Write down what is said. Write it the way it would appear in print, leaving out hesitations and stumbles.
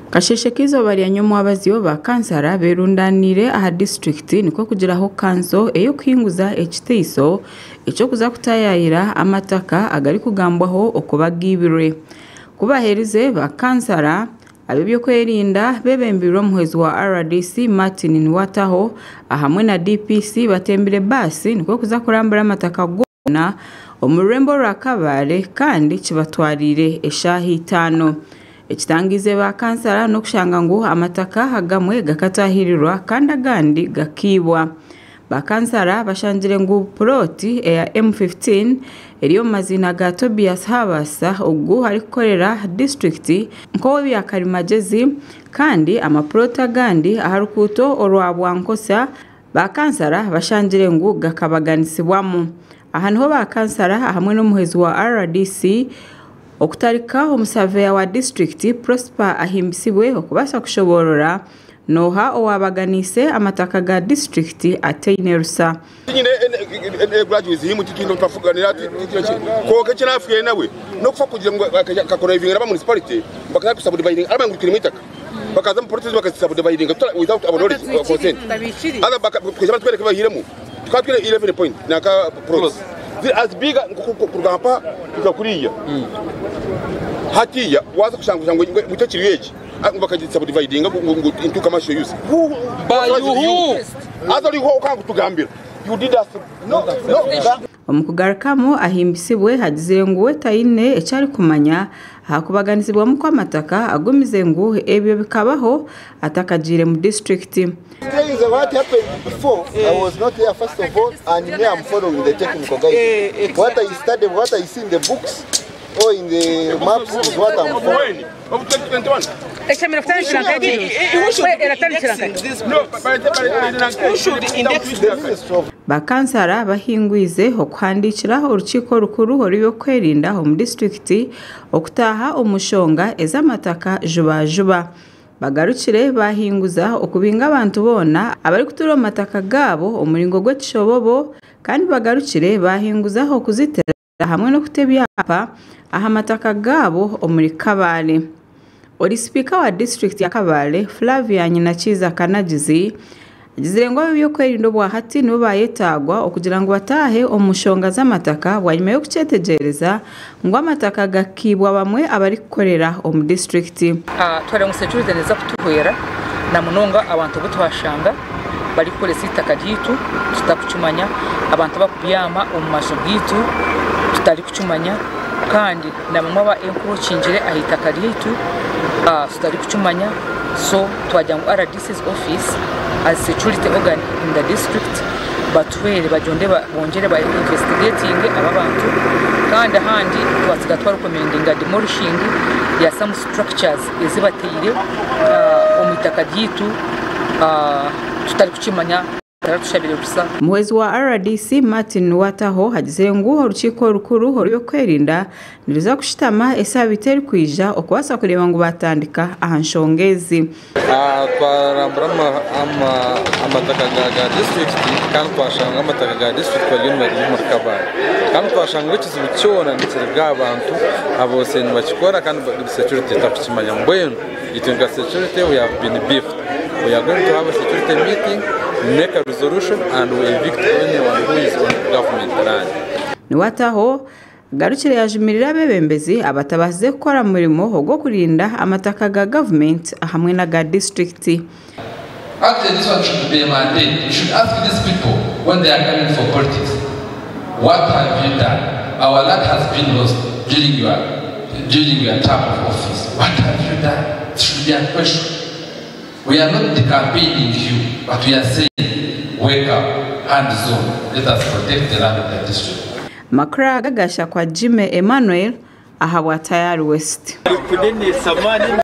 Kasheeshe k'eizooba rya nyomwabazyo, ba kansara berundaniire aha disiturikiti nikwo kugiraho kanso ey'okuhinguza ekiteiso eky'okuza kutayaayira amataka agarikugambwaho okuba gaibirwe. Ku baherize, ba kansara ab'ebyokwerinda bebembeirwe omuhwezi wa RDC Martin Niwataho ahamwe na DPC batembire baasi nikwo kuza kurambura amataka goona omu rurembo rwa Kabale kandi kibatwariire eshaaha itaano. Ekitangiize ba kansara n'okushanga ngu amataka agamwe gakatahirirwa kandi agandi gakaibwa. Ba kansara bashangire ngu purooti eya M15 eri omu maziina ga Tobias Habasa ogu arikukorera disiturikiti nk'ow'ebya karimagyezi kandi amapurooti agandi aha rukuuto orwa Bwankosa ba kansara bashangire ngu gakabaganisibwamu. Aha niho ba kansara hamwe n'omuhwezi wa RDC okutarika omusaveya wa disiturikiti Prosper Ahimbisibwe okubaasa kushoboorora nooha owaabaganiise amataka ga disiturikiti ataine rusa. Tinyine graduates himu titwine twafuganira konka eki nafiire nawe nokufa kugira ngu akakoravinga naba municipality bakatandika kusubdividinga araba ngu twine itaka bakaza mu process bakasubdividinga without our knowledge or consent other bakaija batwereka bahiremu tukaba twine 11 point nanka plots ziri as big kuruga mpa kuhika kuriya hatiya waza kushanga ngu ekiriyo eki ngu bakagisubdividinga ngu into commercial use who By who? Haza oriho okanga kutugambira you did us no no Omu kugarukamu Ahimbisibwe agizire ngu we taine eki arikumanya aha kubaganisibwamu kw'amataka agumize ngu ebyo bikabaho atakagiire mu disiturikiti. Tell you what happened before, I was not there first of all, and me I'm following the technical guide. What I study, what I see in the books or in the maps is what I'm following. Of 2021 Eshemereire kutandikira nka egi eratandikira nka no by Who should index The Minister of Ba kansara bahingwize okuhandiikira orukiiko orukuru orw'ebyokwerinda omu disiturikiti okutaaha omu nshonga ez'amataka juba-juba. Bagarukire bahinguza okubinga abantu boona abarikutuura omu mataka gaabo omu muringo gw'ekishobobo kandi bagarukire bahinguza okuzitira hamwe n'okuta ebyapa aha mataka gaabo omuri Kabale. Ori sipiika wa disiturikiti ya Kabale Flavia Nyinakiiza Kanagizi agizire ngu ab'ebyokwerinda obwahati nibo bayetaagwa okugira ngu bataahe omu nshonga z'amataka bwanyima y'okukyetegyereza ngu amataka gakiibwa bamwe abarikukorera omu disiturikiti. Twareba ngu security neeza kutuhwera na munonga abantu abu twashanga barikukoresa eitaka ryaitu tutarikukimanya, abantu abarikubyama omu maju gaitu tutarikukimanya kandi na bamwe aba encroachingire aha itaka ryaitu tutarikukimanya so twagira ngu RDC's office as security organ in the district batuhwere bagyonde bongyere ba investigatinge aba abantu kandi ahandi twatsiga twarecommendinga demolishing ya some structures ezi bateire omu itaka ryaitu tutarikukimanya taratushabire rusa. Omuhwezi wa RDC Martin Wataho agizire ngu orukiiko orukuru orw'ebyokwerinda niruza kushutama esaabiiti erikwija okubaasa kureeba ngu batandika aha nshonga ezi. Twarambura amataka ga disiturikiti kandi twashanga amataka ga disiturikiti bariyo nibariima omuri Kabale kandi twashanga ekizibu kyona nikiruga aha bantu aboose nibakikora kandi security etarikukimanya. Mbwenu itwe nka security we have been beefed. We are going to have a security meeting, make a resolution and we evict anyone who is on government land. Niwataho agarukire yajumirira abeebembezi abatabaasize kukora murimo ogw'okurinda amataka ga gavumenti hamwe n'aga disiturikiti. Actually, this one should be a mandate. You should ask these people when they are coming for politics, what have you done? Our land has been lost during your term of office. What have you done? It should be a question. We are not campaigning you, but we are saying, wake up, hands on, let us protect the land of the district. Amakuru aga gashakwa Jimmy Emmanuel aha bwa Tayari West.